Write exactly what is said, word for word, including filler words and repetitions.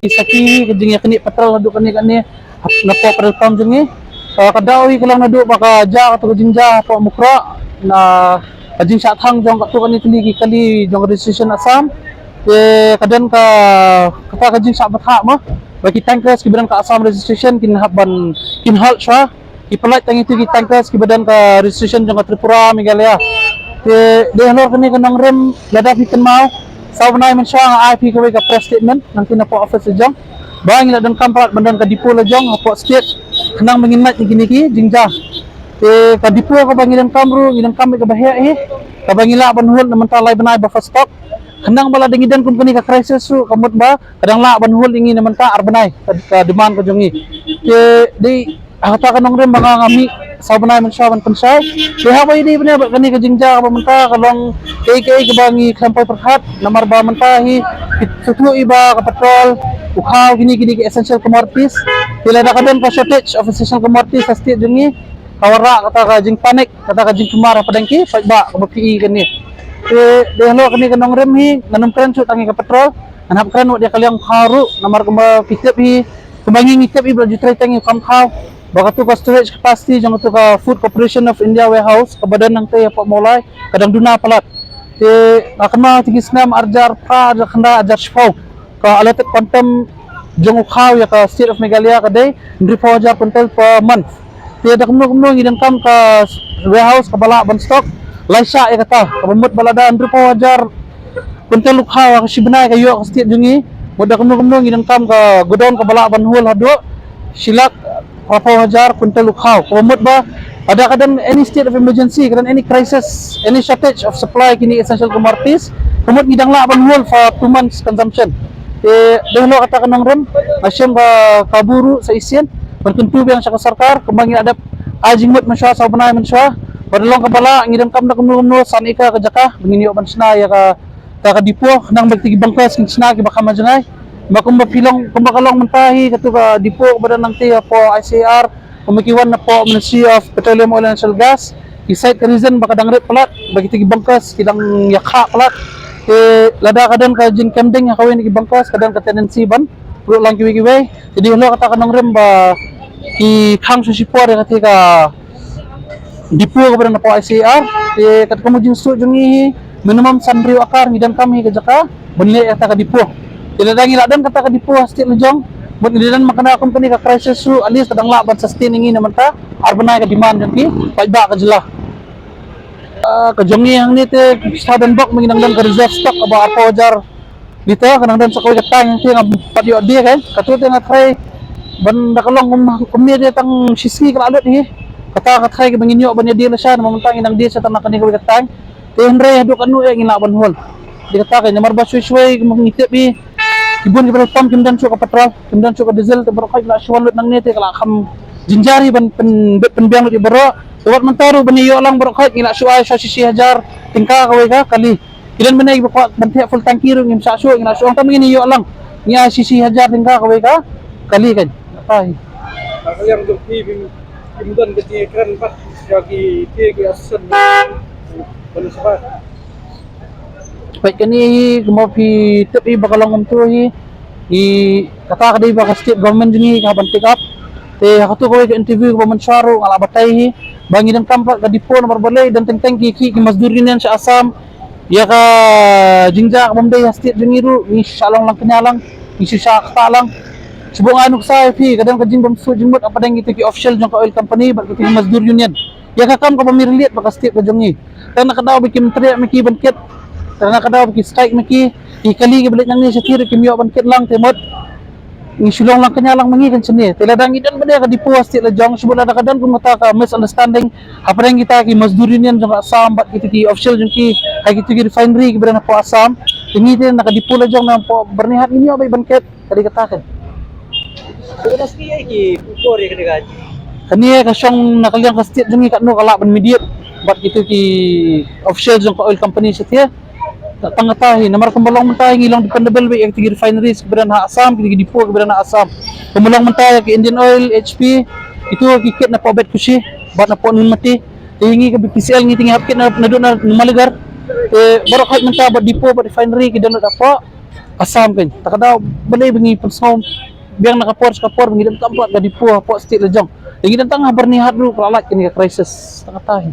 Ki sakhi ka jingïaknieh petrol haduh kane kane napoh petrol pump jong ngi. Ah, ka daw hi ka long naduh ba ka jia katu ka jingjia hapoh Mukroh, na ka jingshah thang jong katu kane tylli ki kali jong ka registration Assam. Te ka don ka, kata ka jingshah bthah mo ba ki tankers kiba don ka Assam registration kin hap ban, kin halt shuwa. Ki pyllait tang ïa ki tankers kiba don ka registration jong ka Tripura, Meghalaya. Te dei halor kane ka nongrim, lada phi kynmaw, saw bnai mynshuwa nga ai phi kawei ka press statement nangta napoh office jong ba ngi la donkam palat ban don ka depot la jong hapoh state, khnang ba ngin lait ïa kine ki jingjia. Te ka depot kaba ngi donkam ruh, ngi donkam ïa kaba heh hi, kaba ngi lah ban hold na mynta lai bnai buffer stock, khnang ba lada ngi don kum kane ka crisis ruh, ka mut ba ka dang lah ban hold ïa ngi na mynta ar bnai, ka, ka demand ka jong ngi. Te dei ha kata ka nongrim ba nga, nga mih saw bnai mynshuwa ban pynshai. Te haba ïadei bniah bad kane ka jingjia kaba mynta, ka long kaei kaei kaba ngi khlem poi pyrkhat, namar ba mynta hi ki sngewthuh hi ba ka petrol, u khaw, kine, kine ki essential commodities. Te lada ka don ka shortage of essential commodities ha state jong ngi, ka wanrah kata ka jingpanic, kata ka jingkhmar hapdeng ki paidbah kaba phi i kane. Te dei halor kane ka nongrim hi, ngan ym kren shuh tang ïa ka petrol, ngan hap kren wat ïa ka liang khaw ruh, namar kumba phi tip hi, kumba ngi ngi tip hi ba la ju trei teng ïa u kam khaw, ba katu ka storage capacity jong katu ka Food Corporation of India warehouse kaba don nangta hapoh Mawlai, ka dang duna palat. Te nga kynmaw ha ki snem ar hajar phra, ar hajar khyndai, ar hajar shiphew, ka allotted quantum jong u khaw ïa ka state of Meghalaya ka dei hynriewphew hajar quintal per month. Te da kumno kumno ngi donkam ka warehouse kaba lah ban stock lai shah ïa kata, kaba mut ba lada hynriewphew hajar quintal u khaw ha ka shi bnai ka ïoh ka state jong ngi, mut da kumno kumno ngi donkam ka godown kaba lah ban hold haduh shi lak phraphew hajar quintal u khaw. Kaba mut ba lada ka don any state of emergency, ka don any crisis, any shortage of supply kine essential commodities, ka mut ngi dang lah ban hold for two months consumption. Te dei halor kata ka nongrim, nga shem ka kabu ruh sa shisien ban kyntu biang sha ka sorkar, kumba ngi la dep ai jingmut mynshuwa, saw bnai mynshuwa, ba lada long kaba lah, ngi donkam da kumno kumno san acre ka jaka ba ngin ïoh ban shna ïa ka, ka, ka depot, khnang ba kita ki bunkers kin shna kiba kham ha jngai. Ba kumba phi long, kumba ka long mynta hi, katu ka depot kaba don nangta hapoh I C A R, kumba ki wan napoh Ministry of Petroleum, Oil and Natural Gas, ki cite ka reason ba ka dang rit palat, ba kita ki bunkers ki dang ïakhah palat. Te lada ka don ka jingkem ding ha kawei na ki bunkers, ka don ka tendency ban pynlut lang kiwei kiwei. Te dei halor kata ka nongrim ba ki khang shuh shipor ïa kata ka depot kaba don hapoh I C A R. Te katkum ka jingsuk jong ngi hi, minimum san hynriew acre ngi donkam hi ka jaka ban leh ïa kata ka depot. Te lada ngi la don kata ka depot ha state la jong, mut ngi la don man kane kum kane ka crisis ruh, at least ka dang lah ban sustain ïa ngi na mynta ar bnai ka demand jong ki paidbah ka jylla. Ah, ka jong ngi hangne te ki sa don bok, ngi dang don ka reserve stock kaba arphew hajar litre, ka dang don sa kawei ka tank, te ngam pat ïoh die kein. Katu te nga try ban, da ka long kum, kumne te tang shisngi ka la lut hi. Kata ka try kaba ngin ïoh ban ïa die lashai, namar mynta ngi dang die sha tang na kane kawei ka tank. Te hynrei haduh katno eh ngin lah ban hold. Dei kata kein, namar ba shwei shwei kumba ngi tip hi, ki bun ki petrol pump kim don shuh ka petrol, kim don shuh ka diesel, te baroh khoit la shu wan lut nangne te ka la kham jynjar hi ban pynbit pynbiang lut ïa baroh. Te wat mynta ruh ban ïoh lang baroh khoit ngi la shu ai sha shi shi hajar tyngka kawei ka kali. Ki don mynne kiba kwah ban theh full tanki ruh ngim shah shuh, ngi la shu ong tang ba ngin ïoh lang, ngi ai shi shi hajar tyngka kawei ka kali kein. Kata hi. Ka liang jong phi, phi, phim don ka jingkren pat sha ki, ki, ki association ban sha. Peit kane hi, kumba phi tip hi ba ka long kumto hi, hi kata ka dei ba ka state government jong ngi ka ban take up. Te ha katu kawei ka interview kaba mynshuwa ruh nga la batai hi ba ngi donkam pat ka depot, namar balei, don teng teng ki, ki, ki Mazdoor Union sha Assam. Ïa ka jingjia ka bym dei ha state jong ngi ruh ngi shu shah long lang kñia lang, ngi shu shah ktah lang. Shu buh, nga ai nuksa ïa phi, ka don ka jingbymsuh jingmut hapdeng kita ki official jong ka oil company bad kita ki Mazdoor Union ïa ka kam kaba mih riliat bad ka state ka jong ngi. Tang na ka daw ba kim treh ma ki ban kit, tang na ka daw ba ki strike ma ki, ki kali kiba leit nangne sha thir kim ïoh ban kit lang, te mut ngi shu long lang kñia lang ma ngi kan shane. Te lada ngi don bad ïa ka depot ha state la jong, shu buh lada ka don kum kata ka misunderstanding hapdeng kita ki Mazdoor Union jong ka Assam bad kita ki official jong ki ha kita ki refinery kiba don hapoh Assam, te ngi te na ka depot la jong na hapoh Byrnihat ngin ïoh beit ban kit. Ka dei kata kein. Kane ka shong na ka liang ka state jong ngi katno ka lah ban mediate bad kita ki official jong ka oil company sha thir. Tang kata hi, namar kumba long mynta hi ngi long dependable beit ïa kita ki refineries kiba don ha Assam, kita ki depot kiba don ha Assam. Kumba long mynta ïa ki Indian Oil, H P, itu ki kit napoh Betkushi bad napoh Nunmati. Te ngi ka B P C L ngi te ngi hap kit na, naduh na Numaligarh. Te baroh khoit mynta bad depot bad refinery ki don napoh Assam kan. Ta ka daw balei ba ngi pynsngew biang na ka por sha ka por ba ngi donkam pat ka dipo hapoh state la jong. Ngi don tang ha Byrnihat ruh ka la lait kane ka crisis. Ta kata hi.